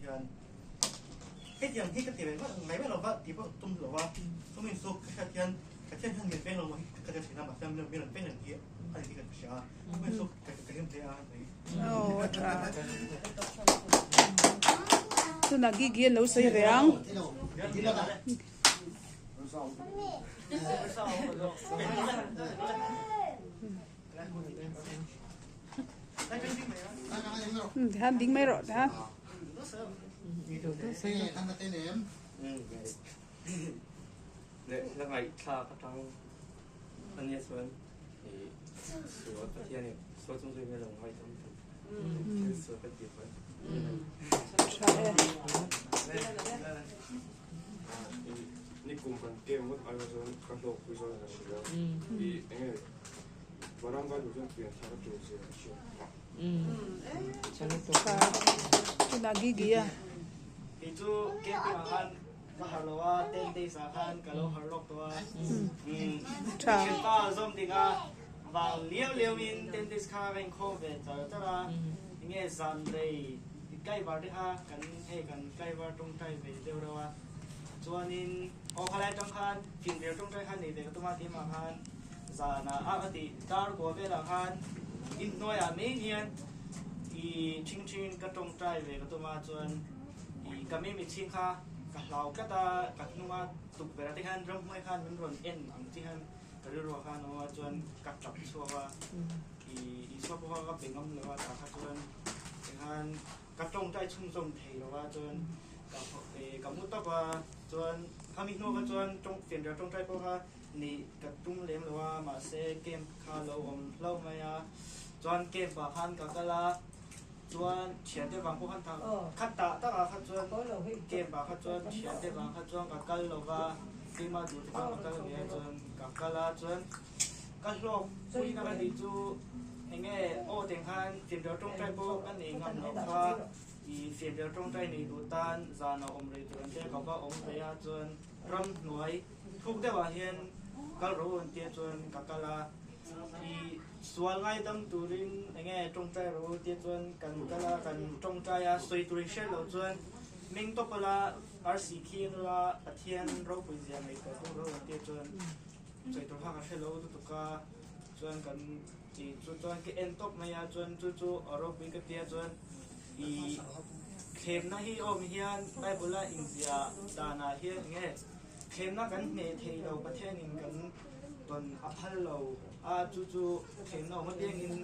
hian hetiang hi ka ti ve ngai mai lova tih pawh tum lo a, chumi chu ka hriat hian Pathian hian min veng lo maw hi ka ti thin a, mahse min rawn veng reng hi a ni tih ka hria a, chumi chu ka hlim hle a ni. Aw a tha. Tunah Gigi an lo sawi ve ang. Tihan ding mai rawh tihan. Le ngaihthlak atang ania chuan sual Pathian in sual chung zui hmel ang ngai tam thei thil sual kan tih pawn. Tha e. Nikum kan game ngawt ai kha chuan ka hlawk pui zawk in ka hria. I enge Varam vai tur chuan pian thar a tul zia ka hriat phah. Tha. Tunah Gigi a. Kei chu camping ah khan ka harh lo a, 10 days ah khan ka lo harh lawk tawh a. Thianpa zawm ding a vang liau liau in 10 days kha ka inkhawm ve char char a. Enge zan rei tlaivar te kha kan hei kan tlaivar tawngtai ve deuh reuh a. Chuanin aw khalai atang khan finrel tawngtai khan nei ve ka tum a keimah khan zanah a ka tih dar kua velah khan inhnuaiah mai hian i thingthingin ka tawngtai ve ka tum a chuan i ka mimi chhing kha ka hlau tlat a ka hnunga tukverh ah te khan ramhnuai khan min rawn en ang chi khan ka rilruah khan a awm a chuan ka tap chhuak a i Isua pawh kha ka be ngam lo a tah kha chuan tikhan ka tawngtai chhunzawm thei lo a chuan ka ka mu tawp a chuan khami hnu kha chuan tawng fianrial tawngtai pawh kha nih ka tum lem lo a mahse camp kha lo awm hlauh mai a chuan camp ah khan ka kal a chuan thiante vang pawh khan tah kha tah tak ah kha chuan camp ah kha chuan thiante vang kha chuan ka kal lo va keimah duh te khan ka kal ve a chuan ka kal a chuan Ka hlawk puina ka tih chu enge aw teng khan fianrial tawngtai pawh ka nei ngam loh kha i fianrial tawngtai nei duh tan zan a awm rei tur an tia ka va awm rei a chuan ram hnuai thuk deuh ah hian kal ro an tia chuan ka kal a i sual ngaidam turin enge tawngtai ro tia chuan kan kal a kan tawngtai a sawi tur in hriat loh chuan meng tawp ala arsi khi an ula Pathian ropui zia ngaihtuah tur ro an tia chuan Sawi tur kha ka hre lo lutuk a, chuan kan ti chu chuan ka en tawp mai a, chuan chu chu a ropui ka tia chuan i thlemna hi awm hian Bible a inzia danah hian enge thlemna kan hneh thei lo Pathianin kan tawn a phal lo a, chu chu thlemna awm apiangin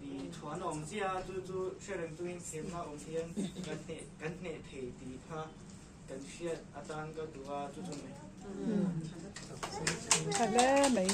i chhuan a awm zia a, chu chu hre reng chungin thlemna awm hian kan hneh kan hneh thei tih kha Kan hriat atan ka duh a, chu chu mai. Tha hle mai.